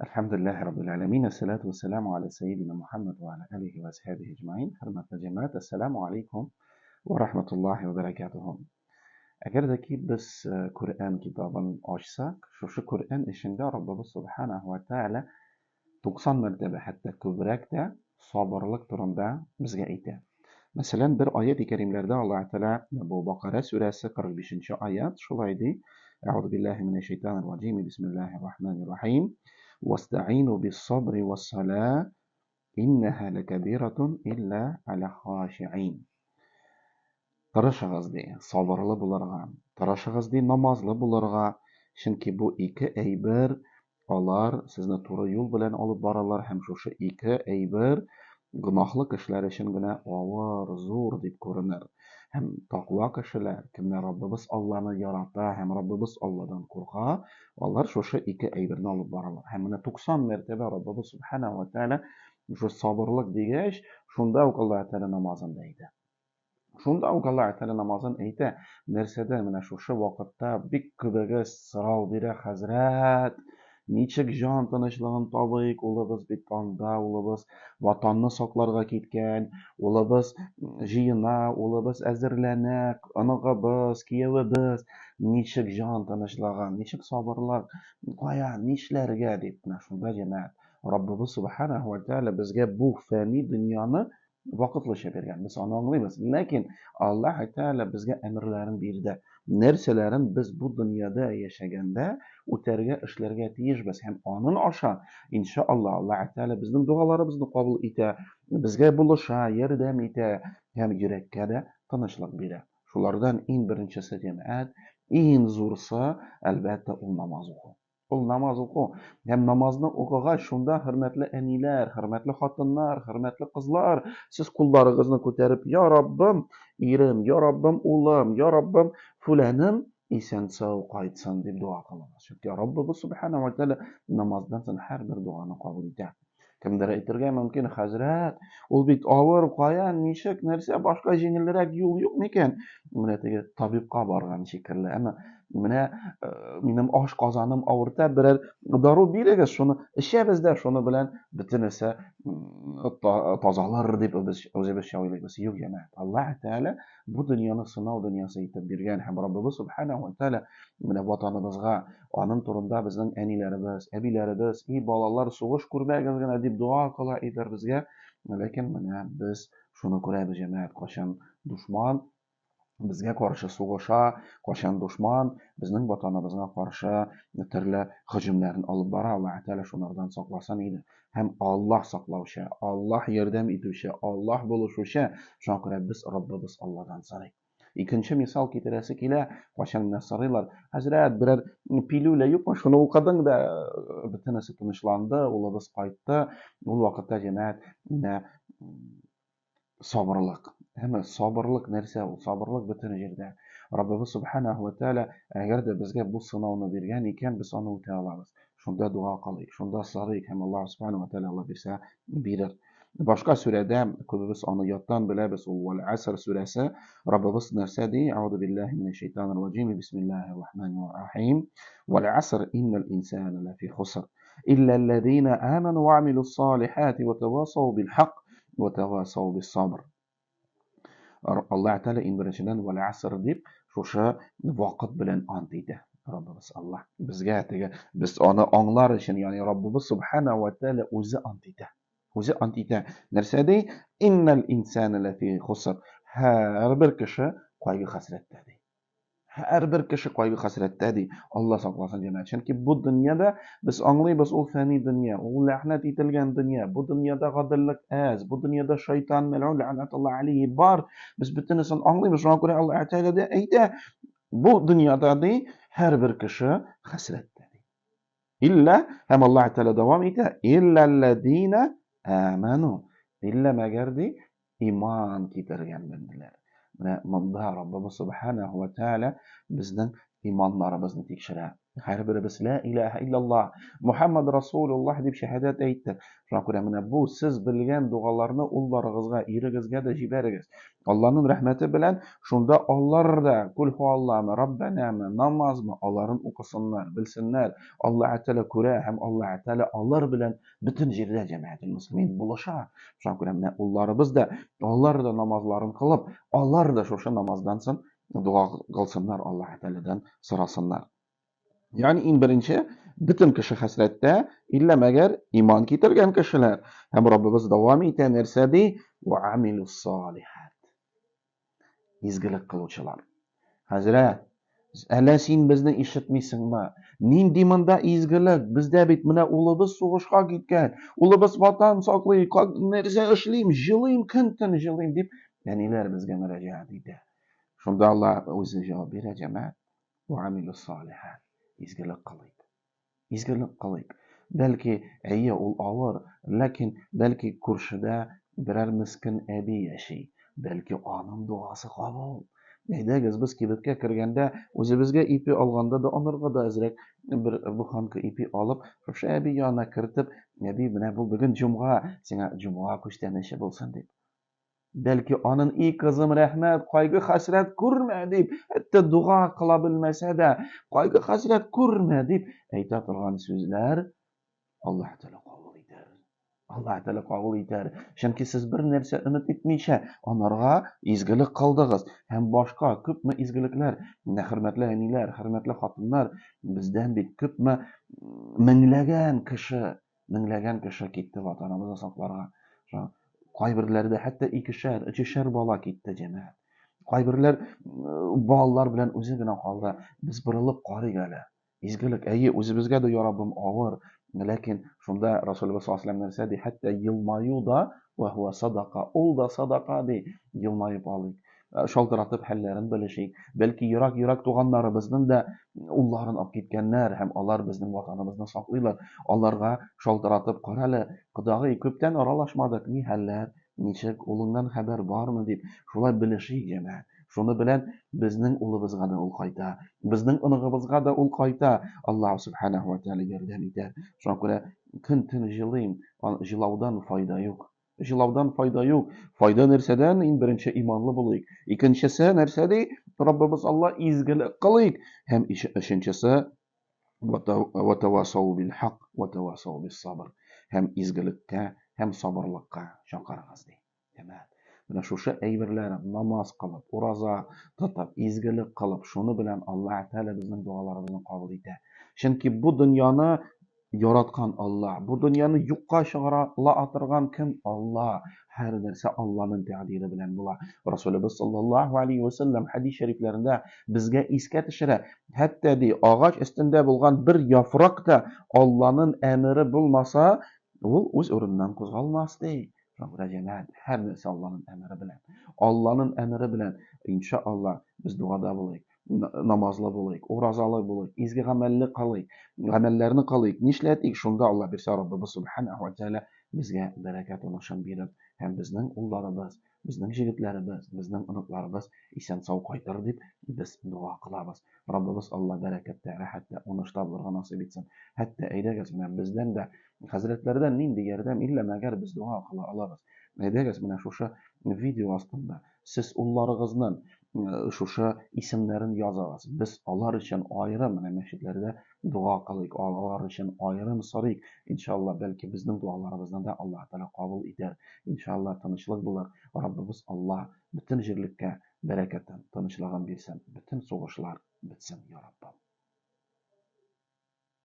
Әлхәмдүлилләһи раббил әләмин, әссәләтү вәссәламү аля сәййидина Мухәммәд вә аля алихи вә асхабихи әҗмәгыйн. Хөрмәтле җәмәгать, әссәламү алейкум вә рахматуллаһи вә бәрәкәтүһү. Әгәр дә ки без Коръән китабын ачсак, шушы Коръән эчендә Раббыбыз субханаһу ва тааля 90 мәртәбә, хәтта күбрәк тә сабырлык турында безгә әйтә. Мәсәлән, бер аят-и кәримләрдә Аллаһ Тәгалә, бу Бакара сүрәсе 45 аят, шулай ди: Әгъузу биллаһи минәш шайтанир раҗим, бисмиллаһир рахманир рахим. Вастаину бис-сабри вас-сала, иннаһа лакабиратун илля аля хашиин. Тырышыгыз, ди, сабырлы булырга, тырышыгыз, ди, намазлы булырга, чөнки бу ике әйбер алар сезне туры юл белән алып баралар һәм шушы ике әйбер гөнаһлы кешеләр өчен генә авыр, зур дип күренер. Һәм таква кешеләр, кемнәр Раббыбыз Алланы ярата һәм Раббыбыз Алладан курка, алар шушы ике әйберне алып баралар. Һәм менә 90 мәртәбә Раббыбыз Субхана ва Тааля шушы сабырлык дигәч, шунда ук Аллаһ Тәгалә намазын да әйтә. Шунда ук Аллаһ Тәгалә намазын әйтә. Нәрсәдә менә шушы вакытта бик күбегез сорау бирә, хәзрәт, ничек җан тынычлыгын табыйк, улыбыз бит анда, улыбыз ватанны сакларга киткән, улыбыз җыена, улыбыз әзерләнә, оныгыбыз, киявебез, ничек җан тынычлыгын, ничек сабырлык, кая, нишләргә дип. Менә шунда җәмәгать, Раббыбыз Субханаһу ва Тәгалә безгә бу фәни дөньяны вакытлыча биргән. Без аны аңлыйбыз. Ләкин Аллаһ Тәгалә безгә әмерләрен бирде. Нәрсәләрен без бу дөньяда яшәгәндә үтәргә, эшләргә тиешбез һәм анын аша, иншалла, Аллаһ Тәгалә безнең догаларыбызны кабул итә, безгә булыша, ярдәм итә һәм йөрәккә дә тынычлык бирә. Шулардан иң беренчесе җәмәгать, иң зурсы, әлбәттә, ул намаз уку. Ул намаз уку. Һәм намазны укыгач, шунда, хөрмәтле әниләр, хөрмәтле хатыннар, хөрмәтле кызлар, сез кулларыгызны күтәреп, Я Раббым, ирем, Я Раббым, улым, Я Раббым, фүләнем исән-сау кайтсын дип дога кылыгыз. Чөнки Раббыбыз Субхана ва Тәгалә намаздан соң һәрбер доганы кабул итә. Кемдер әйтергә мөмкин, хәзрәт, ул бит авыр, каян, ничек, нәрсә, башка җиңелрәк юл юк микән? Менә теге табибка барган шикелле. Әмма менә минем аш казаным авырта, берәр дару бирегез, шуны эчәбез дә, шуны белән бөтенесе тазалар дип без үзебезчә уйлыйбыз. Юк, җәмәгать. Аллаһ Тәгалә бу дөньяны сынау дөньясы итеп биргән һәм Раббыбыз Субханаһу ва Тәгалә менә ватаныбызга, аның турында безнең әниләребез, әбиләребез, и балалар, сугыш күрмәгез генә дип дога кыла иделәр безгә. Ләкин менә без шуны күрәбез, җәмәгать, кайчан дошман безгә каршы сугыша, кайчан дошман безнең ватаныбызга каршы төрле һөҗүмнәрен алып бара, Аллаһ Тәгалә шунардан сакласын иде. Һәм Аллаһ саклаучы, Аллаһ ярдәм итүче, Аллаһ булышучы. Шуңа күрә без Раббыбыз Алладан сорыйк. Икенче мисал китерәсе килә, кайчан менә сорыйлар, хәзрәт, берәр пилюля юкмы, шуны укыдың да, бөтенесе тынычланды, улыбыз кайтты. Ул вакытта җәмәгать менә сабырлык. Әмма сабырлык нәрсә ул? Сабырлык бөтен җирдә. Раббыбыз Субханаһу ва Тааля әгәр дә безгә бу сынауны биргән икән, без аны үтә алабыз. Шунда дога кылыйк, шунда сорыйк һәм Аллаһ Субханаһу ва Тааля Алла бирсә бирер. Башка сүрәдә күбебез аны яттан беләбез, ул Вал Аср сүрәсе. Раббыбыз нәрсә ди? Аузу биллаһи минәш шайтанир раҗим. Бисмиллаһир рахманир рахим. Вал Аср иннал инсана лафи хуср. Илля аллазина аману ва амилус салихати ва тавасау бил хак ва тавасау бис сабр. Аллаһ Тәгалә иң беренчедән вәл аср дип шушы вакыт белән ант итә. Раббыбыз Аллаһ безгә теге без аны аңлар өчен, ягъни Раббыбыз Субхана ва Тәгалә үзе ант итә. Үзе ант итә. Нәрсә ди? Иннал инсана лафи хуср. Һәрбер кеше кайгы-хәсрәттә ди. Һәрбер кеше кайгы-хәсрәттә ди. Алла сакласын җәмәгать. Чөнки бу дөньяда без аңлыйбыз, ул фәни дөнья, ул ләгънәт ителгән дөнья. Бу дөньяда гаделлек әз, бу дөньяда шайтан мәлгун ләгънәтуллаһ алейһи бар. Без бөтенесен аңлыйбыз. Шуңа күрә Аллаһ Тәгалә дә әйтә, бу дөньяда ди, һәрбер кеше хәсрәттә ди. Илля һәм Аллаһ Тәгалә дәвам итә, илләлләзина аману. Илля мәгәр ди, иман китергән бәндәләр. Менә монда Раббыбыз Субханаһу ва Тааля безнең иманнарыбызны тикшерә. Һәрберебез лә илаһә иллаллаһ, Мухаммад Расулуллаһ дип шәһадәт әйттек. Шуңа күрә менә бу сез белгән догаларны улларыгызга, ирегезгә дә җибәрегез. Алланың рәхмәте белән шунда алар да кул хуалламы, Раббанамы, намазмы, аларын укысыннар, белсеннәр. Аллаһ Тәгалә күрә һәм Аллаһ Тәгалә алар белән бөтен җирдә җәмәгател мөслимин булыша. Шуңа күрә менә улларыбыз да, алар да намазларын кылып, алар да шушы намаздан соң дога кылсыннар, Аллаһ Тәгаләдән сорасыннар. Ягъни иң беренче бөтен кеше хәсрәттә, иллә мәгәр иман китергән кешеләр. Һәм Раббыбыз дәвам итә, нәрсә ди? Ва амилус салихат. Изгелек кылучылар. Хәзрәт, әллә син безне ишетмисеңме? Нинди монда изгелек? Бездә бит менә улыбыз сугышка киткән, улыбыз ватан саклый, нәрсә эшлим, җылыйм, көн-төн җылыйм дип, әниләр безгә мөрәҗәгать итә. Шунда Алла үзе җавап бирә, җәмәгать. Ва амилус салихат. Изгелек кылыйк. Изгелек кылыйк. Бәлки, әйе, ул авыр, ләкин бәлки күршедә берәр мескен әби яши. Бәлки аның дугасы кабул. Әйдәгез, без кибеткә кергәндә, үзебезгә ипи алганда да анарга да әзрәк бер буханка ипи алып, шушы әби янына кертеп, әби, менә бу бүген җомга, сиңа җомга күчтәнәче булсын дип. Бәлки анын и кызым рәхмәт, кайгы хәсрәт күрмә дип, хәтта дога кыла белмәсә дә, кайгы хәсрәт күрмә дип әйтә торган сүзләр Аллаһ Тәгалә кабул итәр. Аллаһ Тәгалә кабул итәр. Чөнки сез бер нәрсә өмет итмичә анарга изгелек кылдыгыз һәм башка күпме изгелекләр. Менә хөрмәтле әниләр, хөрмәтле хатыннар, бездән бит күпме меңләгән кеше, меңләгән кеше китте ватаныбызны сакларга. Кайберләрдә хәтта икешәр, өчешәр бала китте, җәмәгать. Кайберләр балалар белән үзе генә калды. Без борылып карыйк әле. Изгелек, әйе, үзебезгә дә, я Раббым, авыр. Ләкин шунда Расулыбыз саллаллаһу алейһи нәрсә ди? Хәтта елмаю да ва хуа садака, ул да садака ди. Елмаеп алыйк. Шалтыратып хәлләрен белешик. Бәлки ерак-ерак туганнарыбызның да улларын алып киткәннәр һәм алар безнең ватаныбызны саклыйлар. Аларга шалтыратып, карале, кодагый, күптән аралашмадык, ни хәлләр, ничек, улыңнан хәбәр бармы дип, шулай белешик, җәмәгать. Шуны белән безнең улыбызга да ул кайта, безнең оныгыбызга да ул кайта. Аллаһу субханаһу ва тааля ярдәм итәр. Шуңа күрә көн-төн җылыйм, җылаудан файда юк. Җылаудан файда юк. Файда нәрсәдән? Иң беренче иманлы булыйк. Икенчесе нәрсә ди? Раббыбыз Алла изгелек кылыйк. Һәм өченчесе ватавасау бил хак ватавасау бис сабр. Һәм изгелеккә һәм сабырлыкка чакырыгыз ди. Җәмәгать, менә шушы әйберләр намаз кылып, ураза тотып, изгелек кылып, шуны белән Аллаһ Тәгалә безнең догаларыбызны кабул итә. Чөнки бу дөньяны яраткан Алла. Бу дөньяны юкка чыгара ла торган кем? Алла. Һәр нәрсә Алланың тәкъдире белән була. Расулыбыз саллаллаһу алейхи ва саллям хәдис шәрифләрендә безгә искә төшерә. Хәтта ди, агач өстендә булган бер яфрак та Алланың әмере булмаса, ул үз урыныннан кузгалмас ди. Шуңа күрә җәмәгать, һәр нәрсә Алланың әмере белән. Алланың әмере белән, иншалла, без дугада булыйк. Намазлы булыйк, уразалы булыйк, изге гамәлле кылыйк, гамәлләрне кылыйк. Нишләтик? Шунда Алла бирсә, Раббыбыз субханаһу ва тааля безгә бәрәкәт уңышын бирер һәм безнең улларыбыз, безнең җегетләребез, безнең оныкларыбыз исән-сау кайтыр дип без дога кылабыз. Раббыбыз Алла бәрәкәттә, рәхәттә, уңышта булырга насыйп итсен. Хәтта әйдәгез, менә бездән дә, хәзрәтләрдән нинди ярдәм иллә мәгәр без дога кыла алабыз. Әйдәгез, менә шушы видео астында сез улларыгызның шушы исемнәрен языгыз. Без алар өчен аерым менә мәчетләрдә дога кылыйк, алар өчен аерым сорыйк. Иншалла, бәлки безнең дуаларыбызны да Аллаһ Тәгалә кабул итәр. Иншалла, тынычлык булыр. Раббыбыз Аллаһ бөтен җирлеккә бәрәкәтен, тынычлыгын бирсен. Бөтен сугышлар бетсен, я Раббым.